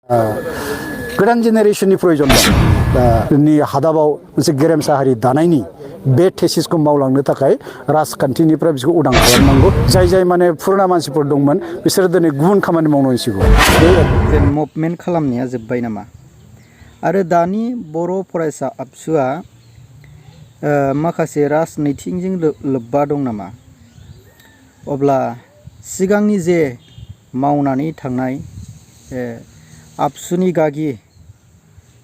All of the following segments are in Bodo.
गोदान जेनेरेशननि प्रयोजन दं नि हादाबाव मोनसे गेरेमसा हारि दानायनि बे थेसिसखौ मावलांनो थाखाय राजखान्थिनिफ्राय बिसोरखौ उदां खालामनांगौ जाय माने पुराना मानसिफोर दंमोन बिसोरो दिनै गुबुन खामानि मावनांसिगौ बे मुभमेन्ट खालामनाया जोब्बाय नामा आरो दानि बर' फरायसा आबसुआ माखासे राजनैतिकजों लोब्बा दं नामा अब्ला सिगांनि जे मावनानै थांनाय आबसुनि गागि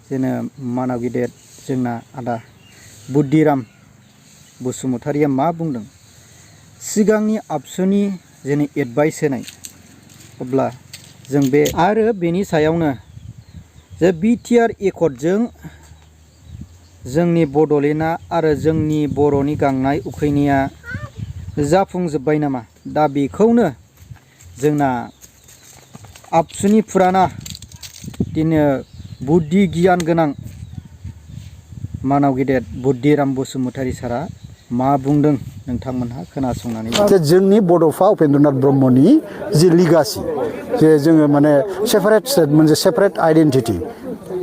जेने मानाव गिदिर जोंना आदा बुद्धिराम बसुमतारिया मा बुंदों सिगांनि आबसुनि जेने एडभाइस होनाय अब्ला जों बे आरो बेनि सायावनो जे बिटिआर एकर्डजों जोंनि बड'लेण्डआ आरो जोंनि बर'नि गांनाय उखैनाया जाफुंजोब्बाय नामा दा बेखौनो जोंना आबसुनि फुराना दिनो बुद्धि गियान गोनां मानाव गेदेर बुद्धिराम बसुमतारि सारा मा बुंदों नोंथांमोनहा खोनासंनानै जोंनि बड'फा उपेन्द्रनाथ ब्रह्मनि जि लिगासि जे जोङो माने सेपारेट स्टेट मोनसे सेपारेट आइडेन्टिटि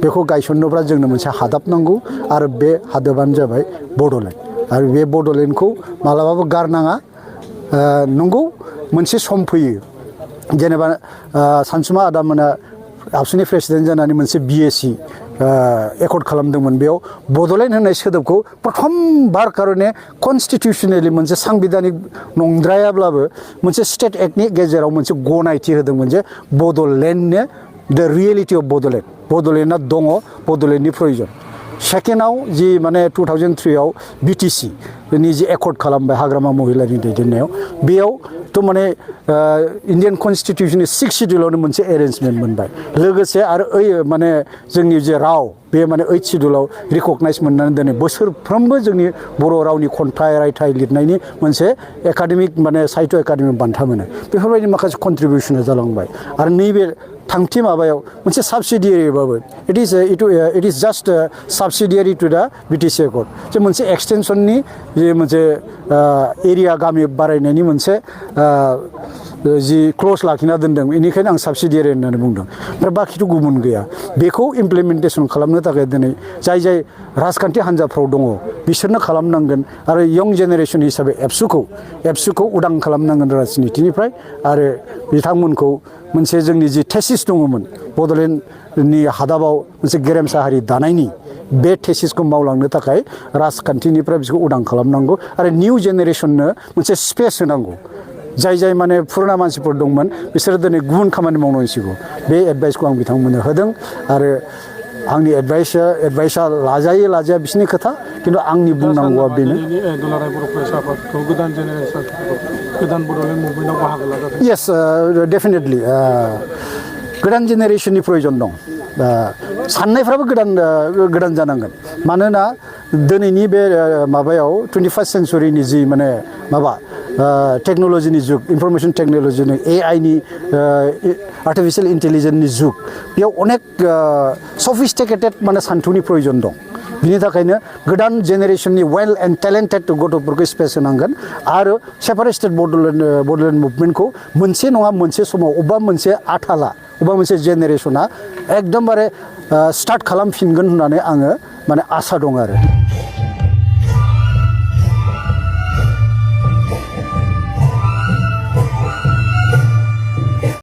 बेखौ गायसननोब्ला जोंनो मोनसे हादाब नांगौ आरो बे हादाबानो जाबाय बड'लेण्ड आरो बे बड'लेण्डखौ मालाबाबो गारनाङा नंगौ मोनसे सम फैयो जेनेबा सानसुमा आदामोना आबसुनि प्रेसिडेन्ट जानानै मोनसे बिएसि एकर्ड खालामदोंमोन बेयाव बड'लेण्ड होननाय सोदोबखौ प्रथम बार कारणे कनस्टिटिउसनेलि मोनसे सांबिधानिक नंद्रायाब्लाबो मोनसे स्टेट एक्टनि गेजेराव मोनसे गनायथि होदोंमोन जे बड'लेण्डनो द रियेलिटि अफ बड'लेण्डआ दङ बड'लेण्डनि प्रयोजन सेकेन्डआव जि माने 2003आव बिटिसि नि जि एकर्ड खालामबाय हाग्रामा महिलानि दैदेननायाव बेयावथ' माने इन्डियान कनस्टिटिउसननि 6 शिड्युलावनो मोनसे एरेन्जमेन्ट मोनबाय लोगोसे आरो माने जोंनि जे राव बे माने 8 शिड्युलाव रिकगनाइज मोननानै दिनै बोसोरफ्रोमबो जोंनि बर' रावनि खन्थाइ रायथाइ लिरनायनि मोनसे एकाडेमिक माने साहित्य एकाडेमि बान्था मोनो बेफोरबायदि माखासे कन्ट्रिबिउसना जालांबाय आरो नैबे थांथि माबायाव मोनसे साबसिडियारिबाबो इट इज जास्ट साबसिडियारि टु दा बिटिसि एकर्ड जे मोनसे एक्सटेनसननि जे मोनसे एरिया गामि बारायनायनि मोनसे जि क्लज लाखिना दोनदों बेनिखायनो आं साबसिडियारि होननानै बुंदों ओमफ्राय बाखिथ' गुबुन गैया बेखौ इमप्लिमेन्टेसन खालामनो थाखाय दिनै जाय राजखान्थि हान्जाफ्राव दङ बिसोरनो खालामनांगोन आरो यं जेनेरेसन हिसाबै एबसुखौ उदां खालामनांगोन राजनितिनिफ्राय आरो बिथांमोनखौ मोनसे जोंनि जि थेसिस दङमोन बड'लेण्डनि हादाबाव मोनसे गेरेमसा हारि दानायनि बे थेसिसखौ मावलांनो थाखाय राजखान्थिनिफ्राय बिसोरखौ उदां खालामनांगौ आरो निउ जेनेरेसननो मोनसे स्पेस होनांगौ जाय माने पुराना मानसिफोर दंमोन बिसोरो दिनै गुबुन खामानि मावनांसिगौ बे एडभाइसखौ आं बिथांमोननो होदों आरो आंनि एडभाइसा लाजाया बिसोरनि खोथा खिन्थु आंनि बुंनांगौआ बेनो दुलाराय बर' फरायसा आफादखौ गोदान जेनेरेसनखौ गोदान बड'लेण्ड मुभमेन्टआव बाहागो लाजादों येस डेफिनेटलि गोदान जेनेरेसननि प्रयोजन दं साननायफ्राबो गोदान जानांगोन मानोना दिनैनि बे माबायाव 21st सेन्चुरिनि जि माने माबा टेक्न'लजिनि जुग इनफरमेसन टेक्न'लजिनि एआइनि आर्टिफिशियेल इन्टेलिजेन्सनि जुग बेयाव अनेक सफिस्टिकेटेड माने सान्थौनि प्रयोजन दं बिनि थाखायनो गोदान जेनेरेसननि वेल एन्ड टेलेन्टेड गथ'फोरखौ स्पेस होनांगोन आरो सेपारेट स्टेट बड'लेण्ड मुभमेन्टखौ मोनसे नङा मोनसे समाव अबेबा मोनसे आथाला अबेबा मोनसे जेनेरेसना एकदमबारे स्टार्ट खालामफिनगोन होननानै आङो माने आसा दं आरो